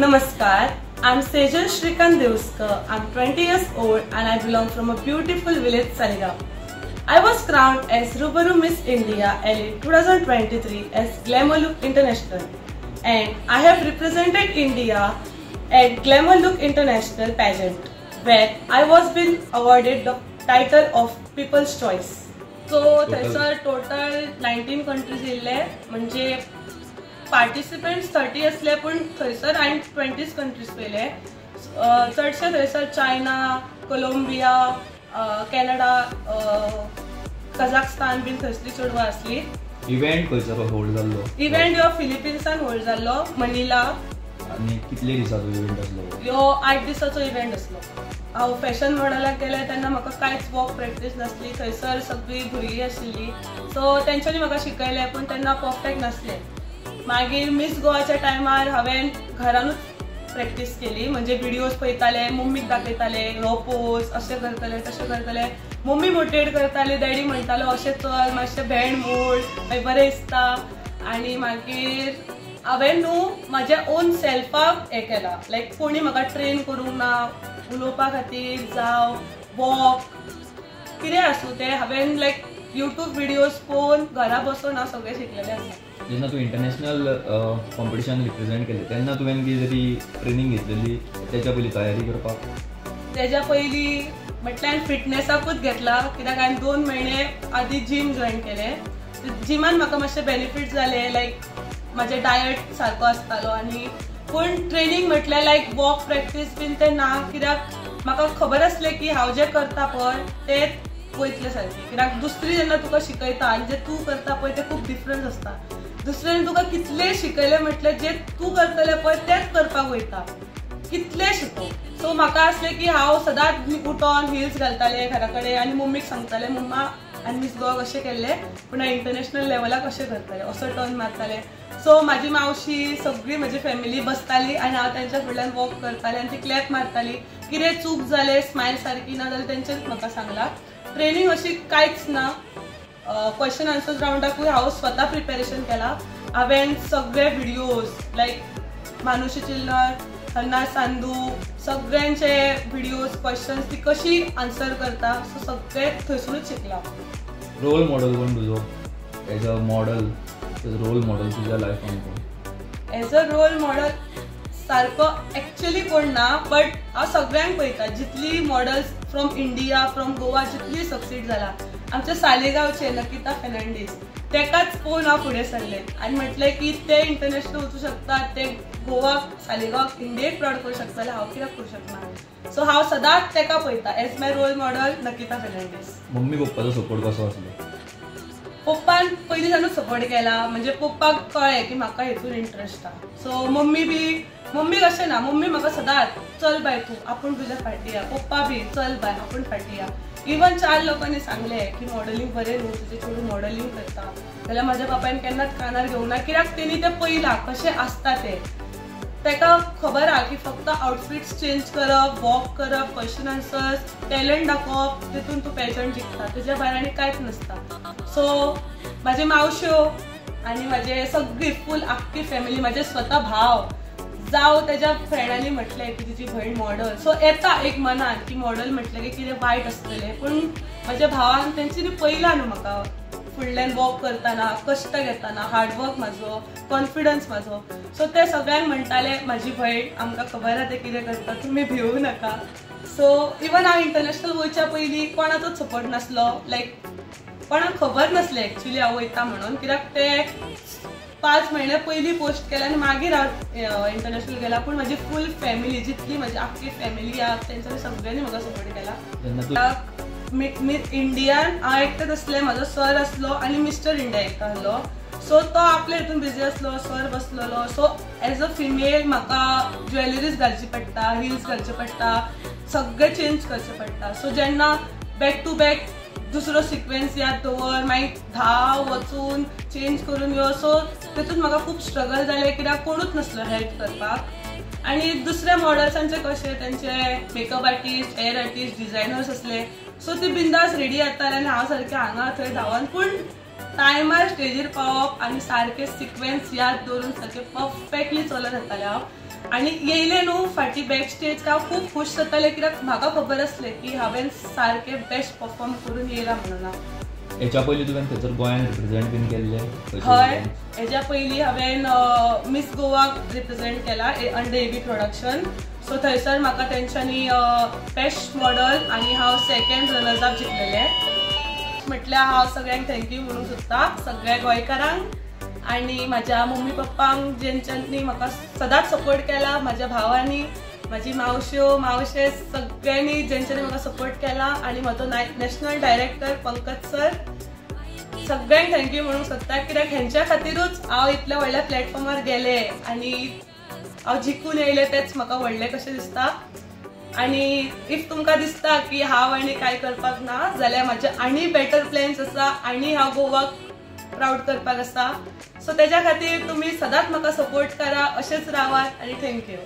Namaskar, I'm Sejal Shrikant Deouskar. I'm 20 years old and I belong from a beautiful village, Saligao. I was crowned as Rubaru Miss India Elite 2023 as Glamour Look International, and I have represented India at Glamour Look International pageant, where I was been awarded the title of People's Choice. So थंयसर total 19 countries येयल्ले, म्हणजे participants 30 असले, पूण थंयसर हांवें 20 countries पळयले. चडशे थंयसर चायना, कोलंबिया, कॅनडा, कझाकस्तान बीन थंयसली चेडवां आसली. इव्हेंट खंयसर होल्ड जाल्लो? इव्हेंट ह्यो फिलिपिन्सान होल्ड जाल्लो, मनिला. आनी कितले दिसाचो इव्हेंट आसलो? ह्यो 8 दिसाचो इव्हेंट आसलो. हांव फॅशन मॉडलाक गेलें तेन्ना म्हाका कांयच वॉक प्रॅक्टीस नासली. थंयसर सगळीं भुरगीं आशिल्लीं, सो तेंच्यांनी म्हाका शिकयलें, पूण तेन्ना परफेक्ट नासलें. मागीर मिस गोवाच्या टायमार हांवें घरानूच प्रॅक्टीस केली, म्हणजे व्हिडियोज पळयताले, मम्मीक दाखयताले, हो पोज अशें करतले तशें करतले. मम्मी मोटिवेट करताली, डॅडी म्हणटालो अशें चल, मातशें भेंड मोड, मागीर बरें दिसता. आनी मागीर हांवें न्हू म्हाज्या ओन सेल्फाक हें केलां, लायक कोणी म्हाका ट्रेन करूंक ना उलोवपा खातीर जावं वॉक कितें आसूं तें हांवें लायक युट्यूब व्हिडियोज पळोवन घरा बसून हांव सगळें शिकलेलें आसा. जेन्ना तूं इंटरनॅशनल कॉम्पिटिशन रिप्रेझेंट केलें तेन्ना तुवें कितें तरी ट्रेनींग घेतलेली तेच्या पयलीं तयारी करपाक? तेज्या पयलीं म्हटल्यार फिटनेसाकूच घेतला, कित्याक हांवें 2 म्हयने आदीं जीम जॉयन केलें. जिमान म्हाका मातशे बेनिफीट जाले, लायक म्हाजें डायट सारको आसतालो. आनी पूण ट्रेनींग म्हटल्यार लायक वॉक प्रॅक्टीस बीन तें ना, कित्याक म्हाका खबर आसलें की हांव जें करता पळय तें वयतलें सारकें. कित्याक दुसरी जेन्ना तुका शिकयता आनी जें तूं करता पळय तें खूब डिफरंस आसता. दुसऱ्यान तुका कितलें शिकयलें म्हटल्यार जें तूं करतलें पळय तेंच करपाक वयता, कितलें शिकोव. सो म्हाका आसलें की हांव सदांच उठोन हिल्स घालतालें घरा कडेन आनी मम्मीक सांगतालें, मम्मा आनी मिस गोवा कशें केल्लें, पूण हांव इंटरनॅशनल लेवलाक कशें करतलें, असो टर्न मारतालें. सो म्हाजी मावशी सगळी म्हजी फॅमिली बसताली आनी हांव तेंच्या फुडल्यान वॉक करतालें आनी ती क्लॅप मारताली. कितें चूक जालें, स्मायल सारकी ना जाल्यार तेंचेच म्हाका सांगलां. ट्रेनींग अशी कांयच ना. क्वेश्चन आन्सर रावंडाकूय हांव स्वता प्रिपेरेशन केलां. हांवें सगळे व्हिडियोज लायक मानुषी चिल्लर, हन्ना सांधू, सगळ्यांचे व्हिडियोज क्वेश्चन्स ती कशी आन्सर करता, सो सगळे थंयसरूच शिकलां. रोल मॉडल कोण तुजो? As a model, role model तुज्या लायफान कोण? एज अ रोल मॉडल सारको एक्चुअली कोण ना, बट हांव सगळ्यांक पळयता, जितली models from India, from Goa जितली सक्सीड जाला. आमच्या सालेगांवचे नकिता फेर्नांडीस, तेकाच पळोवन हांव फुडें सरलें आनी म्हटलें की ते इंटरनॅशनल वचूं शकता, ते गोवाक, सालेगांवाक, इंडियेक प्रावड करूं शकता, जाल्यार हांव कित्याक करूं शकना. सो हांव सदांच तेका पळयता as my role model, Nikita Fernandes. Mummy पप्पाचो support कसो आसलो? पप्पान पयलीं सावन सपोर्ट केला, म्हणजे पप्पाक कळ्ळें की म्हाका हेतून इंट्रस्ट आसा. सो मम्मी बी, मम्मी कशें ना, मम्मी म्हाका सदांच चल बाय तूं, आपूण तुज्या फाटी या. पप्पा बी चल बाय आपूण फाटी या. इवन 4 लोकांनी सांगलें की मॉडलिंग बरें न्हू, तुजें चेडूं मॉडलिंग करता, जाल्यार म्हाज्या बापायन केन्नाच कानार घेवंक ना, कित्याक तेणी तें पळयलां कशें आसता तें. तेका खबर आहा की फक्त आउटफिट्स चेंज करप, वॉक करप, क्वेश्चन आन्सर्स, टॅलंट दाखोवप, तितून तूं पॅजंट जिखता, तेज्या भायर आनी कांयच नासता. सो म्हाजे मावश्यो आनी म्हाजे सगळी फूल आख्खी फॅमिली, म्हाजे स्वता भाव जावं तेज्या फ्रेंडांनी म्हटलें की तुजी भयण मॉडल. सो येता एक मनान की मॉडल म्हटलें की कितें वायट आसतलें, पूण म्हाज्या भावान तेंच्यांनी पळयलां न्हू म्हाका फुडल्यान वॉक करतना, कश्ट घेतना, हार्डवर्क म्हाजो, कॉन्फिडन्स म्हाजो. सो ते सगळ्यांक म्हणटाले म्हाजी भयण आमकां खबर आहा तें कितें करता, तुमी भिवू नाका. सो इवन हांव इंटरनॅशनल वयच्या पयलीं कोणाचोच सपोर्ट नासलो, लायक कोणाक खबर नासलें एक्चुअली हांव वयता म्हणून, कित्याक ते 5 म्हयने पयलीं पोस्ट केले आनी मागीर हांव इंटरनॅशनल गेला. पूण म्हाजी फूल फॅमिली, जितली म्हाजी आख्खी फॅमिली आहा तेंच्यांनी सगळ्यांनी म्हाका सपोर्ट केला. मिस इंडियान हांव एकटेंच आसलें, म्हाजो सर आसलो आनी मिस्टर इंडिया एकटो आसलो. सो तो आपले हितून बिजी आसलो, सर बसलेलो. सो एज अ फिमेल म्हाका ज्वेलरीज घालची पडटा, हिल्स घालचे पडटा, सगळें चेंज करचें पडटा. सो जेन्ना बॅक टू बॅक दुसरो सिक्वेन्स याद दवर, मागीर धांव वचून चेंज करून यो, सो तितून म्हाका खूब स्ट्रगल जालें, कित्याक कोणूच नासलो हेल्प करपाक. आनी दुसऱ्या मॉडल्सांचे कशें तेंचे makeup artist, hair artist, designers आसले, सो ती बिंदास रेडी जाताले आनी हांव सारकें हांगा थंय धांवन, पूण टायमार स्टेजीर पावप आनी सारके सिक्वेन्स याद दवरून सारकें परफेक्टली चलत येतालें हांव. आनी येयलें न्हू फाटीं बॅक स्टेज हांव खूब खूश जातालें कित्याक म्हाका खबर आसलें की हांवें सारकें बेस्ट परफॉर्म करून येयलां म्हणून. हेच्या पयलीं तुवें थंयसर गोंयान रिप्रेझेंट बीन केल्लें? हय, हेच्या पयलीं हांवें मिस गोवाक रिप्रेझेंट केला अंडर एबी प्रोडक्शन. सो थंयसर म्हाका तेंच्यांनी बेस्ट मॉडल आनी हांव सेकंड रनर्स अप जिखलेलें. म्हटल्यार हांव सगळ्यांक thank you म्हणूंक सोदता, सगळ्या गोंयकारांक आनी म्हाज्या मम्मी पप्पांक जेंच्यांनी म्हाका सदांच सपोर्ट केला, म्हाज्या भावांनी, म्हाजी मावश्यो मावशे सगळ्यांनी जेंच्यांनी म्हाका सपोर्ट केला आनी म्हजो नॅशनल डायरेक्टर पंकज सर, सगळ्यांक thank you म्हणूंक सोदता कित्याक हेंच्या खातीरूच हांव इतल्या व्हडल्या प्लॅटफॉर्मार गेलें आनी हांव जिखून येयलें, तेंच म्हाका व्हडलें कशें दिसता. आनी if तुमकां दिसता की हांव आनी कांय करपाक ना जाल्यार म्हाजे आनी बेटर प्लॅन्स आसा आनी हांव गोवाक प्रावड करपाक आसा. सो तेज्या खातीर तुमी सदांच म्हाका सपोर्ट करा, अशेंच रावात आनी thank you.